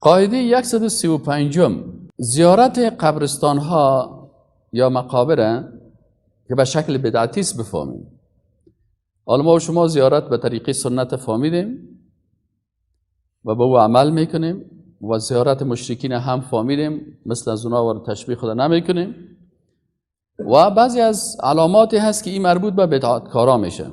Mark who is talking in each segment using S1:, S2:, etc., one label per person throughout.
S1: قاعده 135، زیارت قبرستان ها یا مقابر که به شکل بدعتی است بفهمیم. حالا ما و شما زیارت به طریقه سنت فهمیدیم و به او عمل میکنیم و زیارت مشرکین هم فهمیدیم، مثل از اونا و تشبیه خود نمیکنیم و بعضی از علاماتی هست که این مربوط به بدعتکارا میشه.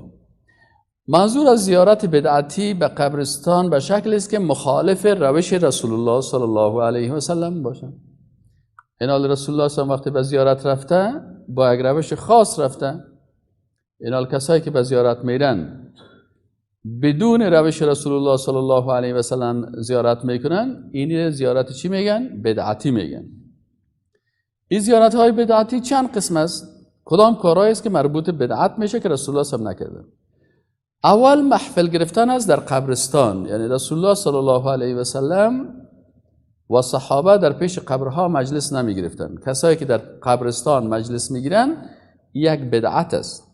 S1: منظور از زیارت بدعتی به قبرستان به شکل است که مخالف روش رسول الله صلی الله علیه و سلم باشه. این حال رسول الله صلی وقتی به زیارت رفته با یک روش خاص رفته. این حال کسایی که به زیارت میرن بدون روش رسول الله صلی الله علیه و سلم زیارت میکنن، این زیارت چی میگن؟ بدعتی میگن. این زیارت های بدعتی چند قسم است؟ کدام کارهایی است که مربوط بدعت میشه که رسول الله صلی نکرده؟ اول محفل گرفتن است در قبرستان، یعنی رسول الله صلی الله علیه و سلم و صحابه در پیش قبرها مجلس نمی گرفتن. کسایی که در قبرستان مجلس میگیرن یک بدعت است.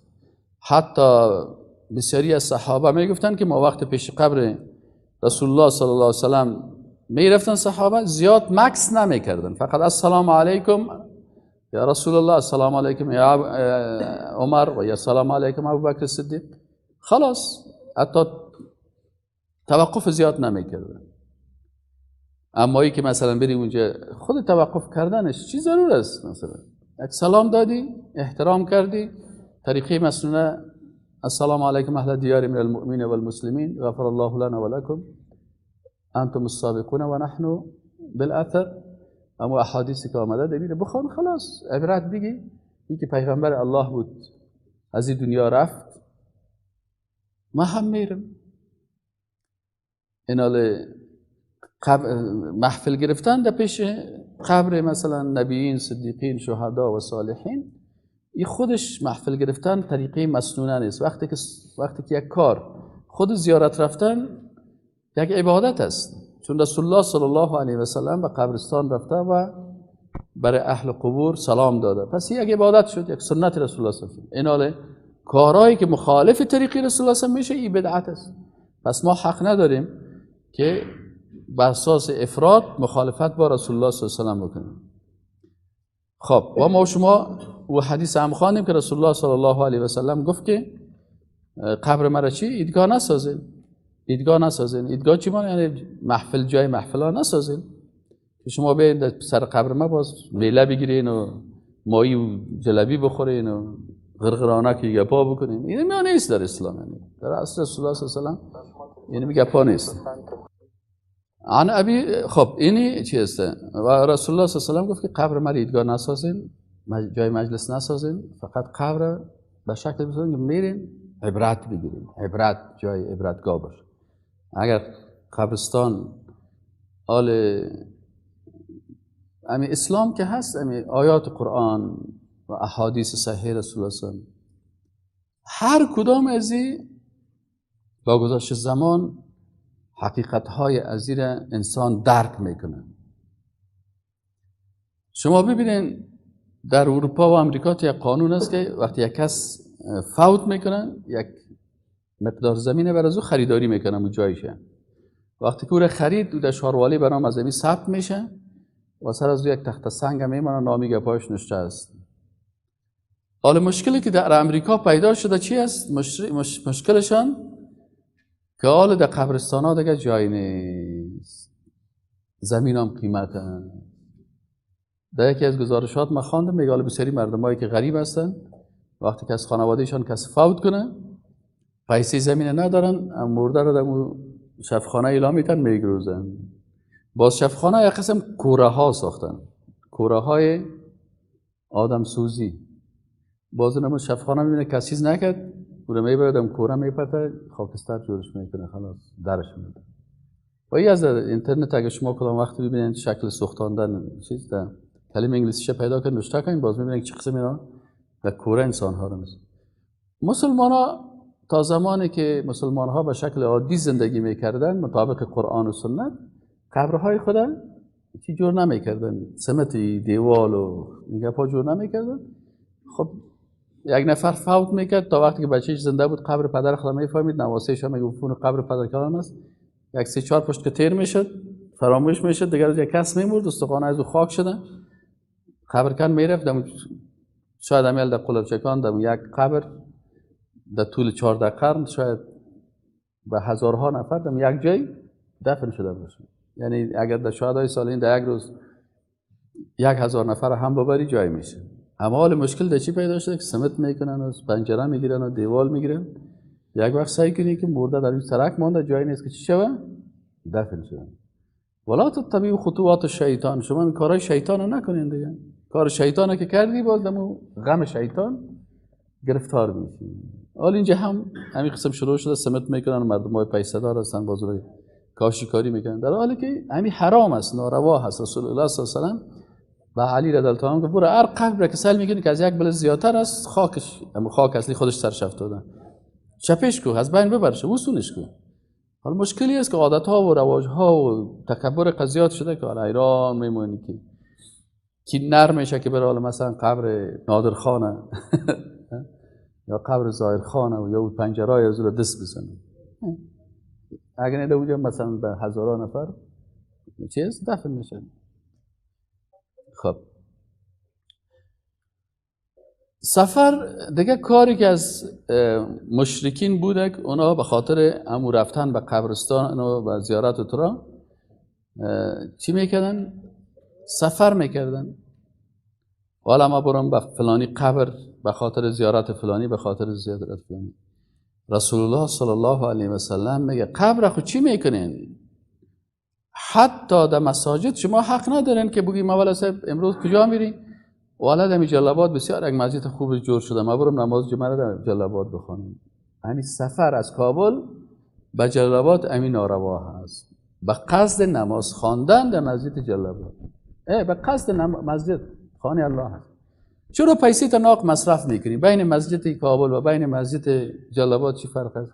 S1: حتی بسیاری از صحابه می گفتن که ما وقت پیش قبر رسول الله صلی الله علیه و سلم می رفتن، صحابه زیاد مکس نمی کردن، فقط السلام علیکم یا رسول الله، السلام علیکم یا عمر و یا السلام علیکم ابوبکر صدیق، خلاص، حتی توقف زیاد نمیکردن. اما ای که مثلا بری اونجا خود توقف کردنش چی ضرور است؟ مثلا یک سلام دادی، احترام کردی، طریقه مسنونه السلام علیکم اهل دیار من المؤمنین والمسلمین غفر الله لنا ولکم انتم السابقون و نحن بالاثر. اما احادیثی که آمده دبیره بخوان، خلاص عبرت بگی. یکی پیغمبر الله بود از این دنیا رفت، ما هم میرم. اینال محفل گرفتن در پیش قبر مثلا نبیین، صدیقین، شهدا و صالحین، این خودش محفل گرفتن طریقه مسنونه نیست. وقتی که یک کار خود زیارت رفتن یک عبادت است، چون رسول الله صلی الله علیه و سلم به قبرستان رفته و برای اهل قبور سلام داده، پس یک عبادت شد، یک سنت رسول الله صلی الله علیه و سلم. اینال کارهایی که مخالف طریقی رسول الله صلی میشه این بدعت است. پس ما حق نداریم که بر اساس افراد مخالفت با رسول الله صلی الله علیه و سلم بکنیم. خب و ما شما و حدیث هم خواندیم که رسول الله صلی الله علیه و سلم گفت که قبر مرا چی؟ عیدگاه نسازین. عیدگاه نسازین. عیدگاه چی معنی؟ یعنی محفل، جای محفل ها نسازین که شما بیاین سر قبر ما باز میله بگیرین و ماهی و جلبی بخورین و غرغرانه که گپا بکنین. این معنی نیست در اسلام، یعنی در اصل رسول الله صلی الله علیه و سلم یعنی گپا نیست. عن ابی، خب اینی چی است؟ و رسول الله صلی الله علیه و سلم گفت که قبر مرا عیدگاه نسازین، جای مجلس نسازین، فقط قبر به شکل بسازین که میرین عبرت بگیرین، عبرت، جای عبرتگاه باشه. اگر قبرستان آل امی اسلام که هست، امی آیات قرآن و احادیث صحیح رسول الله صلی الله علیه و سلم، هر کدام از این با گذشت زمان حقیقت‌های از این انسان درک میکنه. شما ببینین در اروپا و امریکا یک قانون است که وقتی یک کس فوت میکنه یک مقدار زمین بر از او خریداری میکنه، اون جایشه. وقتی که او را خرید، او در شاروالی به نام از زمین ثبت میشه و سر از او یک تخت سنگ میمانه، نامی گپایش نشته است. حالا مشکلی که در امریکا پیدا شده چی است؟ مشکلشان که حالا در قبرستان ها دیگه جای نیست، زمین هم قیمت هست. در یکی از گزارشات من خواندم میگه حالا بسیاری مردمایی که غریب هستن وقتی که از خانوادهشان کسی فوت کنه پیسه زمین ندارن، مرده رو در شفخانه اعلام میتن میگروزن. باز شفخانه یک قسم کوره ها ساختن، کوره های آدم سوزی. باز اونم شفخانه میبینه کسی چیز نکرد، او رو میبرد کوره میپرته، خاکستر جورش میکنه، خلاص درش میده. و این از اینترنت اگه شما کدام وقت ببینید شکل سوختاندن چیز در کلمه انگلیسیش پیدا کنید نوشته کنید، باز میبینید چه قسم اینا در کوره انسان ها رو میزن. مسلمان ها تا زمانی که مسلمان ها به شکل عادی زندگی میکردن مطابق قرآن و سنت، قبرهای خود چی جور نمیکردن، سمت دیوال و نگپا جور نمیکردن. خب یک نفر فوت میکرد تا وقتی که بچهش زنده بود قبر پدر خود میفهمید، نواسهش هم میگفت قبر پدر کلام است، یک سه چهار پشت که تیر میشد فراموش میشه دیگه. یک کس میمرد، استخوان از او خاک شده، قبرکن میرفت، شاید امیل در قلبچکان در یک قبر در طول 14 قرن شاید به هزارها نفر در یک جای دفن شده باشه. یعنی اگر در شهدای سالین در یک روز 1000 نفر هم ببری جای میشه. اما حال مشکل در چی پیدا شده که سمت میکنن و پنجره میگیرن و دیوال میگیرن. یک وقت سعی کنی که مرده در این سرک مانده، جایی نیست که چی شوه؟ دفن شوه. ولا تتبعوا خطوات الشیطان، شما این کارهای شیطان رو نکنین دیگه. کار شیطان که کردی باز دمو غم شیطان گرفتار میشی. حالا اینجا هم همین قسم شروع شده، سمت میکنن، مردم های پیسه دار هستن، باز روی کاشیکاری میکنن، در حالی که همین حرام است، ناروا هست. رسول الله صلی الله علیه و سلم و علی رضی الله عنه گفت برو هر قبر که سیل میکنی که از یک بل زیادتر است، خاکش، خاک اصلی خودش سرش افتاده، چپش کو، از بین ببرش، وسونش کو. حالا مشکلی است که عادت ها و رواج ها و تکبر قضیات شده که حالا ایران میمونی که نرم میشه که بره حالا مثلا قبر نادر خانه یا قبر ظاهر خانه یا پنجرای از رو دست بزنه. اگر نه اونجا مثلا به هزاران نفر چیز دفن میشن. خب سفر دیگه کاری که از مشرکین بوده که اونا به خاطر امو رفتن به قبرستان و به زیارت و ترا چی میکردن؟ سفر میکردن. حالا ما برم به فلانی قبر به خاطر زیارت فلانی، به خاطر زیارت فلانی. رسول الله صلی الله علیه و سلم میگه قبر خود چی میکنین؟ حتی در مساجد شما حق ندارین که بگی مولا صاحب امروز کجا میری؟ والا در جلال آباد بسیار یک مسجد خوب جور شده، ما برم نماز جمعه در جلال آباد بخوانم. همین سفر از کابل به جلال آباد همین ناروا هست، به قصد نماز خواندن در مسجد جلال آباد، به قصد مسجد خانه الله هست. چرا پیسه تا ناق مصرف میکنی؟ بین مسجد کابل و بین مسجد جلال آباد چی فرق است؟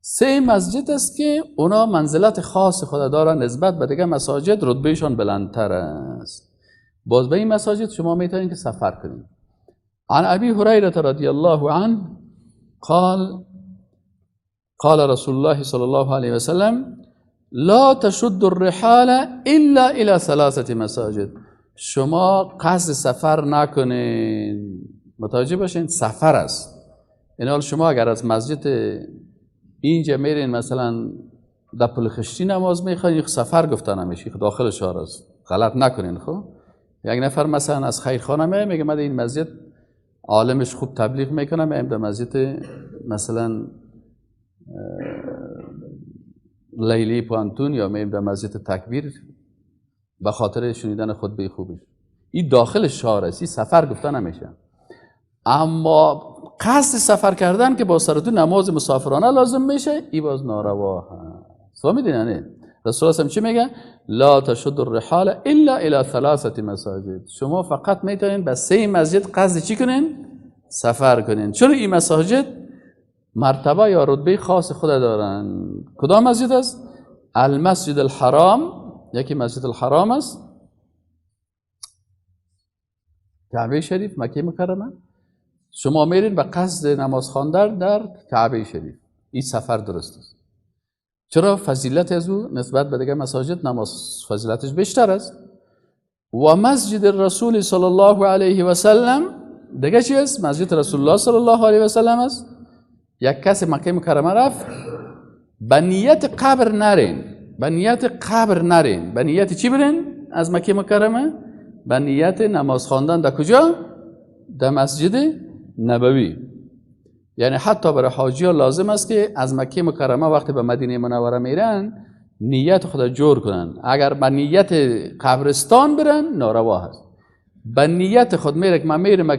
S1: سه مسجد است که اونا منزلت خاص خود دارن، نسبت به دیگه مساجد رتبهشان بلندتر است. باز به این مساجد شما میتونید که سفر کنید. عن ابی هریره رضی الله عنه قال قال رسول الله صلی الله علیه و سلم لا تشد الرحال الا الى ثلاثه مساجد. شما قصد سفر نکنین، متوجه باشین سفر است. این حال شما اگر از مسجد اینجا میرین مثلا در پل خشتی نماز میخواین، سفر گفته نمیشه، داخل شهر است، غلط نکنین. خب یک نفر مثلا از خیرخانه میاد میگه من این مسجد عالمش خوب تبلیغ میکنه، میایم در مسجد مثلا لیلی پوانتون یا میایم در مسجد تکبیر به خاطر شنیدن خطبه خوبش. این داخل شهر است، این سفر گفته نمیشه. اما قصد سفر کردن که با سرتون نماز مسافرانه لازم میشه، این باز ناروا هست. فهمیدین؟ یعنی رسول الله چی میگه؟ لا تشد الرحال الا الى ثلاثه مساجد. شما فقط میتونین به سه مسجد قصد چی کنین؟ سفر کنین. چرا این مساجد مرتبه یا رتبه خاص خود دارن؟ کدام مسجد است؟ المسجد الحرام، یکی مسجد الحرام است، کعبه شریف، مکه مکرمه. شما میرین به قصد نماز خواندن در کعبه شریف، این سفر درست است. چرا فضیلت از او نسبت به دیگر مساجد نماز فضیلتش بیشتر است. و مسجد الرسول صلی الله علیه و سلم دیگه چی است؟ مسجد رسول الله صلی الله علیه و سلم است. یک کس مکه مکرمه رفت، به نیت قبر نرین، به نیت قبر نرین، به نیت چی برین از مکه مکرمه؟ به نیت نماز خواندن در کجا؟ در مسجد نبوی. یعنی حتی برای حاجی ها لازم است که از مکه مکرمه وقتی به مدینه منوره میرن نیت خود جور کنن. اگر به نیت قبرستان برن ناروا هست. به نیت خود میره که من میرم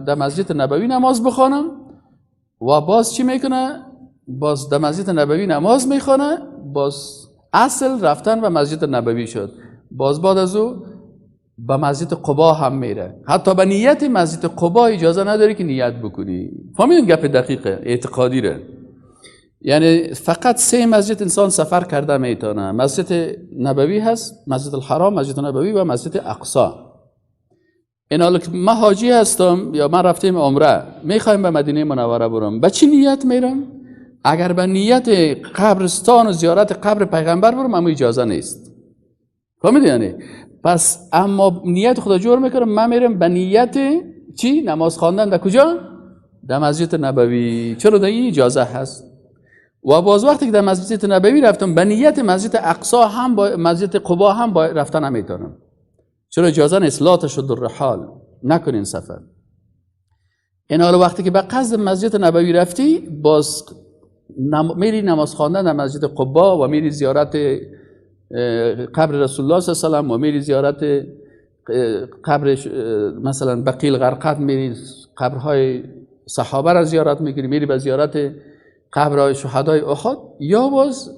S1: در مسجد نبوی نماز بخوانم و باز چی میکنه؟ باز در مسجد نبوی نماز میخوانه، باز اصل رفتن به مسجد نبوی شد. باز بعد از او به مسجد قبا هم میره. حتی به نیت مسجد قبا اجازه نداری که نیت بکنی. فهمیدین گپ دقیقه اعتقادی ره؟ یعنی فقط سه مسجد انسان سفر کرده میتونه. مسجد نبوی هست، مسجد الحرام، مسجد نبوی و مسجد اقصا. این حالا که من حاجی هستم یا من رفتیم عمره، میخوایم به مدینه منوره برم، به چی نیت میرم؟ اگر به نیت قبرستان و زیارت قبر پیغمبر برم، اما اجازه نیست. فهمیدی یعنی؟ پس اما نیت خدا جور میکنم، من میرم به نیت چی؟ نماز خواندن در کجا؟ در مسجد نبوی. چرا در این اجازه هست؟ و باز وقتی که در مسجد نبوی رفتم به نیت مسجد اقصا هم با مسجد قبا هم با رفتن نمیتونم. چرا اجازه نیست؟ لا تشد الرحال، نکنین سفر. این حالا وقتی که به قصد مسجد نبوی رفتی، باز میری نماز خواندن در مسجد قبا و میری زیارت قبر رسول الله صلی الله علیه و سلم و میری زیارت قبر مثلا بقیع الغرقد، میری قبرهای صحابه را زیارت میکنی، میری به زیارت قبرهای شهدای احد، یا باز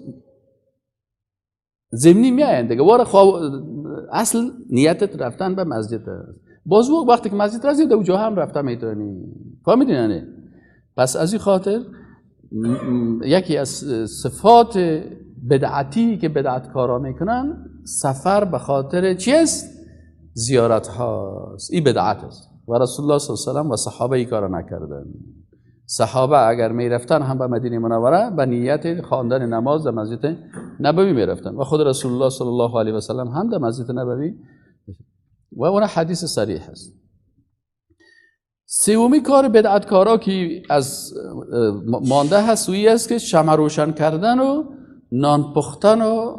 S1: ضمنی میاین دیگه. واره اصل نیتت رفتن به مسجد است. باز وقتی که مسجد رسید در اونجا هم رفته میتونی. فهمیدی یعنی؟ پس از این خاطر یکی از صفات بدعتی که بدعتکارا میکنن سفر به خاطر چی است؟ زیارت هاست. این بدعت است و رسول الله صلی الله علیه و سلم و صحابه این کارا نکردن. صحابه اگر میرفتن هم به مدینه منوره به نیت خواندن نماز در مسجد نبوی میرفتن و خود رسول الله صلی الله علیه و سلم هم در مسجد نبوی، و اون حدیث صریح است. سومی کار بدعتکارا که از مانده هست وی است که شمع روشن کردن و نان پختن و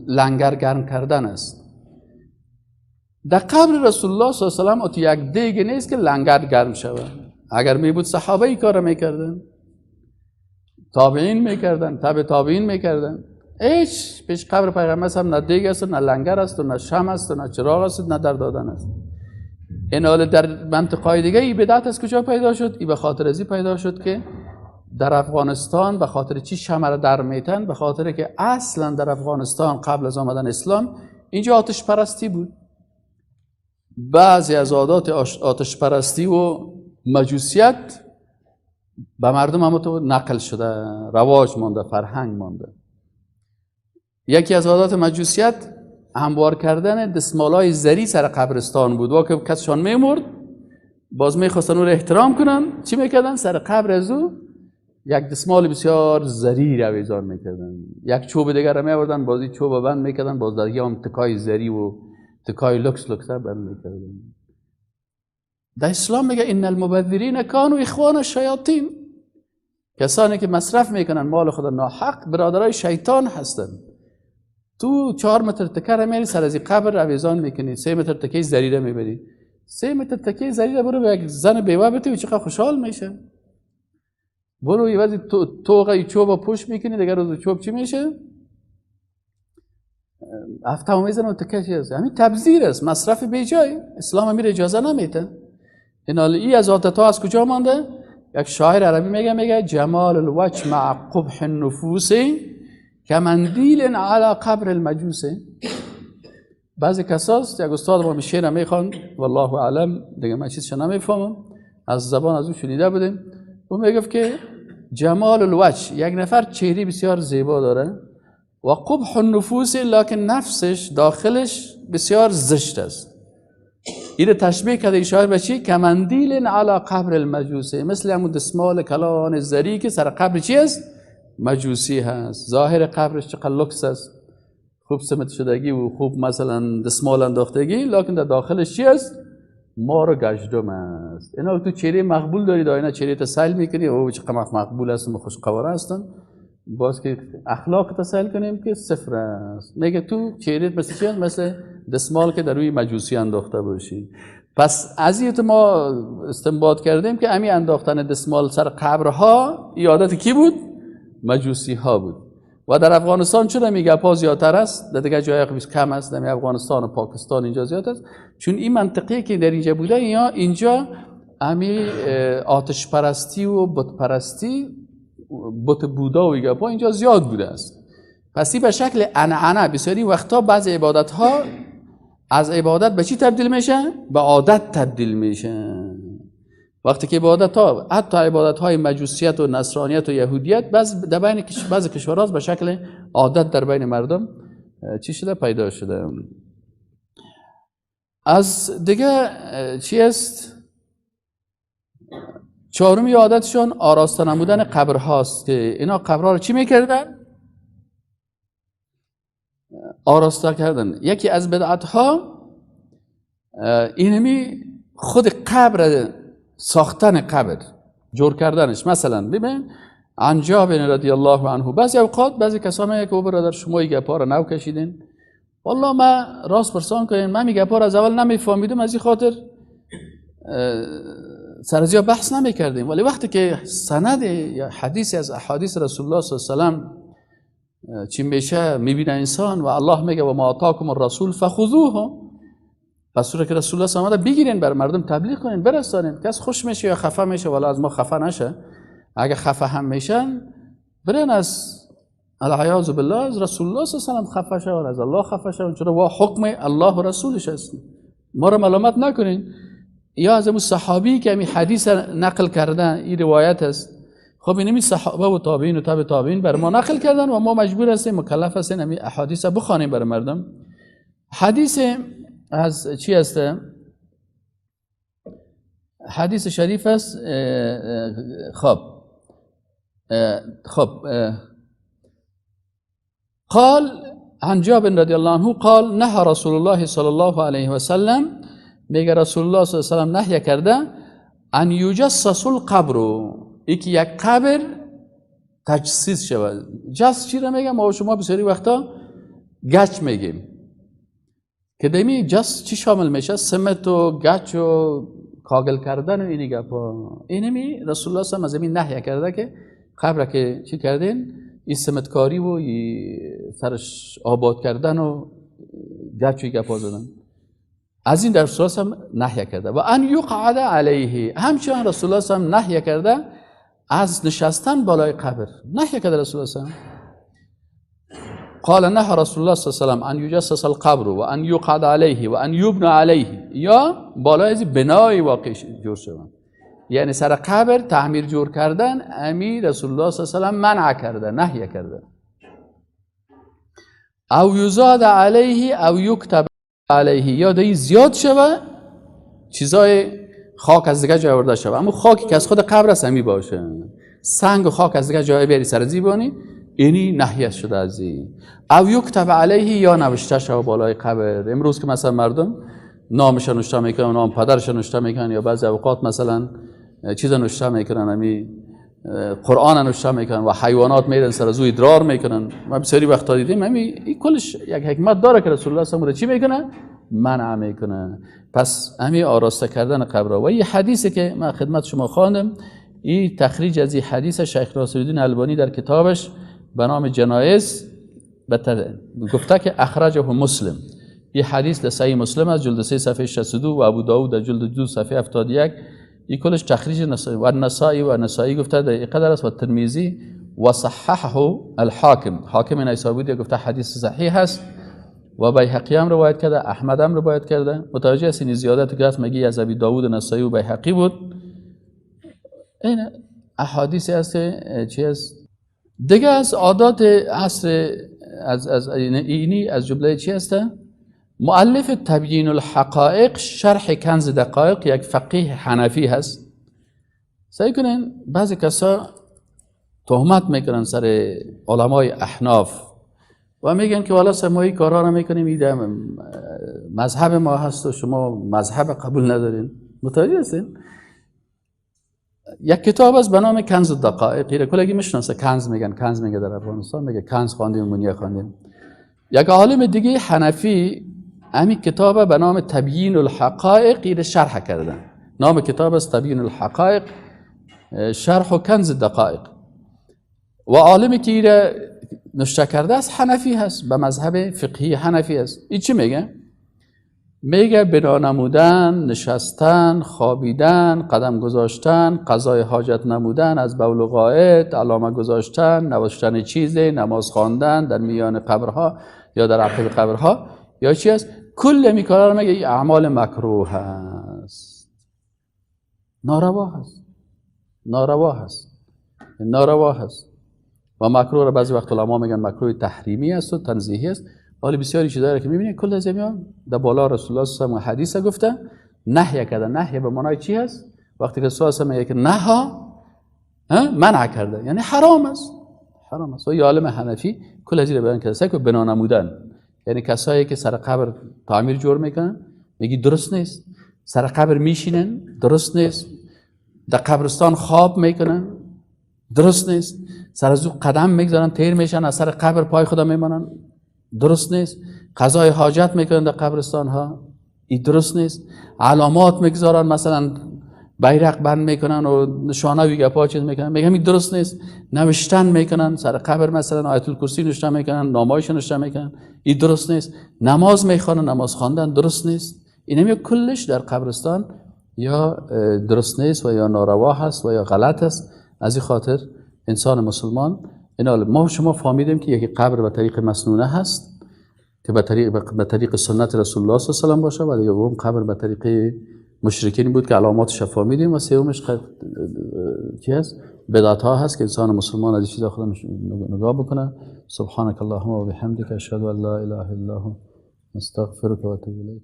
S1: لنگر گرم کردن است. در قبر رسول الله صلی الله علیه و سلم یک دیگ نیست که لنگر گرم شود. اگر می بود صحابه ای کار میکردن، تابعین میکردن، تابع تابعین میکردن. هیچ پیش قبر پیغمبر هم نه دیگ است و نه لنگر است و نه شمع است و نه چراغ است و نه در دادن است. این حال در منطقه دیگه این بدعت از کجا پیدا شد؟ این به خاطر ازی پیدا شد که در افغانستان به خاطر چی شمع را در میتن؟ به خاطر که اصلا در افغانستان قبل از آمدن اسلام اینجا آتش پرستی بود. بعضی از عادات آتش پرستی و مجوسیت به مردم هم تو نقل شده، رواج مانده، فرهنگ مانده. یکی از عادات مجوسیت هموار کردن دستمالای زری سر قبرستان بود. واقعا کسشان میمرد باز میخواستن او را احترام کنن، چی میکردن؟ سر قبر از او یک دستمال بسیار زری را آویزان میکردن، یک چوب دیگر را میآوردن، بازی چوب بند میکردن، باز در هم تکای زری و تکای لکس لکس بند میکردن. در اسلام میگه ان المبذرین کانوا اخوان الشیاطین، کسانی که مصرف میکنن مال خود ناحق برادرای شیطان هستند. تو 4 متر تکه را میری سر از قبر آویزان میکنی، 3 متر تکه زری را میبری، 3 متر تکه زری را برو به یک زن بیوه بده و چقدر خوشحال میشه. برو یه وقتی توقع چوب پوش میکنی، دیگه روز چوب چی میشه؟ هفته میزنه و تکه چی است؟ همین تبذیر است، مصرف بیجای. اسلام میره اجازه نمیده. این ای از عادت‌ها از کجا مانده؟ یک شاعر عربی میگه جمال الوجه مع قبح النفوس کمندیل علی قبر المجوس. بعضی کساست، یک استاد ما شعر میخوان، والله اعلم، دیگه من چیزش نمیفهمم، از زبان از او شنیده بودیم. او میگفت که جمال الوجه، یک نفر چهره بسیار زیبا داره و قبح النفوس، لکن نفسش داخلش بسیار زشت است. این تشبیه کرده شاعر به چی؟ کمندیل علی قبر المجوس، مثل همون دستمال کلان زری که سر قبر چی است؟ مجوسی هست. ظاهر قبرش چقدر لکس است، خوب سمت شدگی و خوب مثلا دستمال انداختگی، لکن در داخلش چی است؟ مار و گژدم است. اینا تو چهره مقبول داری، داینا چهره تسهیل میکنی، او چقدر مقبول است و خوش قواره هستن. باز که اخلاق تسهیل کنیم که صفر است. میگه تو چهره مثل چی است؟ مثل دستمال که در روی مجوسی انداخته باشی. پس از این ما استنباط کردیم که امی انداختن دستمال سر قبرها عادت کی بود؟ مجوسی ها بود. و در افغانستان چرا میگه پا زیادتر است؟ در دیگه جای کم است، در افغانستان و پاکستان اینجا زیاد است، چون این منطقه که در اینجا بوده، یا اینجا امی آتش پرستی و بت پرستی، بت بودا و گپا اینجا زیاد بوده است. پس این به شکل عنعنه بسیاری وقتا بعض عبادت ها از عبادت به چی تبدیل میشه؟ به عادت تبدیل میشه. وقتی که عبادت ها، حتی عبادت های مجوسیت و نصرانیت و یهودیت، بعض در بین بعض کشورها به شکل عادت در بین مردم چی شده؟ پیدا شده. از دیگه چی است؟ چهارمی عادتشون آراسته نمودن قبر هاست که اینا قبرها رو چی میکردن؟ آراسته کردن. یکی از بدعت ها اینمی خود قبر، ساختن قبر، جور کردنش. مثلا ببین عن جابر رضی الله عنه، بعضی اوقات بعضی کسا میگه که برادر شما این گپا رو نو کشیدین، والله ما راست پرسان کنین، من این گپا رو از اول نمیفهمیدم، از این خاطر سر از بحث نمیکردیم. ولی وقتی که سند یا حدیثی از احادیث رسول الله صلی الله علیه و سلم چی میشه میبینه انسان، و الله میگه و ما آتاکم الرسول فخذوه، پس که رسول الله صلی الله علیه و بگیرین، بر مردم تبلیغ کنین، برسانین. کس خوش میشه یا خفه میشه، ولی از ما خفه نشه. اگه خفه هم میشن برن از العیاذ بالله از رسول الله صلی الله علیه و سلم خفه شون، از الله خفه شون، چرا وا حکم الله و رسولش است، ما رو ملامت نکنین. یا از اون صحابی که همین حدیث نقل کردن، این روایت است، خب اینمی صحابه و تابعین و تابع تابعین بر ما نقل کردن و ما مجبور هستیم، مکلف هستیم همین احادیث بخوانیم بر مردم. حدیث از چی است؟ حدیث شریف است. خب خب قال عن جابر رضی الله عنه قال نهى رسول الله صلی الله علیه و سلم، میگه رسول الله صلی الله علیه و سلم نهی کرده ان یجسس القبر، یکی یک قبر تجسیس شود. جس چی را میگه؟ ما شما بسیاری وقتا گچ میگیم که دمی جس چی شامل میشه؟ سمت و گچ و کاگل کردن و اینی گپا. اینمی رسول الله صلی الله علیه و آله نهی کرده که قبر که چی کردین، این سمتکاری و این سرش آباد کردن و گچ و گپا زدن، از این در رسول الله هم نهی کرده. و ان یقعد علیه، همچنان رسول الله هم نهی کرده از نشستن بالای قبر، نهی کرده رسول الله هم. قال نهى رسول الله صلی الله علیه و سلم ان یجسس القبر و ان یقعد علیه و ان یبنى علیه، یا بالای از بنای واقع جور شدن، یعنی سر قبر تعمیر جور کردن، امی رسول الله صلی الله علیه و سلم منع کرده، نهی کرده. او یزاد علیه او یکتب علیه، یا دی زیاد شوه چیزای خاک از دیگه جای آورده شوه، اما خاکی که از خود قبر است همی باشه، سنگ و خاک از دیگه جای بیاری سر زیبانی، اینی نهی شده از این. او یکتب علیه، یا نوشته شوه بالای قبر. امروز که مثلا مردم نامش نوشته میکنن، نام پدرش نوشته میکنن، یا بعضی اوقات مثلا چیز نوشته میکنن، همی قرآن نوشته میکنن و حیوانات میرن سر از او ادرار میکنن. ما بسیاری وقتا دیدیم همی این کلش یک حکمت داره که رسول الله صلی الله علیه و چی میکنه؟ منع میکنه. پس همی آراسته کردن قبر. و این حدیثی که من خدمت شما خواندم، این تخریج از این حدیث شیخ ناصرالدین البانی در کتابش به نام جنایز گفته که اخرجه مسلم. این حدیث در صحیح مسلم از جلد 3 صفحه 62 و ابو داود در جلد 2 صفحه 71. این کلش تخریج نسائی و نسائی و نسائی گفته در قدر است و ترمذی و صححه الحاکم، حاکم نیسابوری گفته حدیث صحیح است و بیهقی هم روایت کرده، احمد هم روایت کرده. متوجه هستین زیادت که مگه از ابی داود نسائی و بیهقی بود. این احادیث است که چی است دیگه از عادات عصر از اینی از جمله چی است؟ مؤلف تبیین الحقائق شرح کنز دقایق یک فقیه حنفی هست. سعی کنین بعضی کسا تهمت میکنن سر علمای احناف و میگن که والا ما این کارا رو میکنیم، این مذهب ما هست و شما مذهب قبول ندارین. متوجه هستین؟ یک کتاب است به نام کنز الدقایق، این کلگی میشناسه، کنز میگن، کنز میگه در افغانستان، میگه کنز خواندیم، مونیه خواندیم. یک عالم دیگه حنفی همین کتاب به نام تبیین الحقایق این شرح کردن. نام کتاب است تبیین الحقایق شرح و کنز الدقایق. و عالمی که این نوشته کرده است حنفی هست، به مذهب فقهی حنفی است. این چی میگه؟ میگه بنا نمودن، نشستن، خوابیدن، قدم گذاشتن، قضای حاجت نمودن از بول و غائط، علامه گذاشتن، نوشتن چیزی، نماز خواندن در میان قبرها یا در عقب قبرها یا چی است، کل می کارا رو میگه این اعمال مکروه هست، ناروا هست، ناروا هست، ناروا هست. و مکروه رو بعضی وقت علما میگن مکروه تحریمی است و تنزیهی است. ولی بسیاری چیزایی که میبینید کل از میان در بالا رسول الله صلی الله علیه و حدیث گفته نهی کرده. نهی به معنای چی هست؟ وقتی که رسول الله میگه که نها منع کرده، یعنی حرام است، حرام است. و یه عالم حنفی کل از این بیان کرده که بنا نمودن، یعنی کسایی که سر قبر تعمیر جور میکنن، میگی درست نیست. سر قبر میشینن، درست نیست. در قبرستان خواب میکنن، درست نیست. سر از او قدم میگذارن، تیر میشن، از سر قبر پای خدا میمانن، درست نیست. قضای حاجت میکنن در قبرستان ها، این درست نیست. علامات میگذارن، مثلا بیرق بند میکنن و نشانه و گپا چیز میکنن، میگم این درست نیست. نوشتن میکنن سر قبر، مثلا آیت الکرسی نوشته میکنن، نامایش نوشته میکنن، این درست نیست. نماز میخوانن، نماز خواندن درست نیست. اینم کلش در قبرستان یا درست نیست و یا ناروا هست و یا غلط است. از این خاطر انسان مسلمان اینا ما شما فهمیدیم که یکی قبر به طریق مسنونه هست که به طریق سنت رسول الله صلی الله علیه و سلم باشه، و دوم قبر به طریق مشرکین بود که علاماتش فهمیدیم، و سومش چی هست؟ بدعت ها هست که انسان مسلمان از این چیزا خودش نگاه بکنه. سبحانك اللهم و بحمدک، اشهد ان لا اله الا انت، استغفرک و اتوب الیک.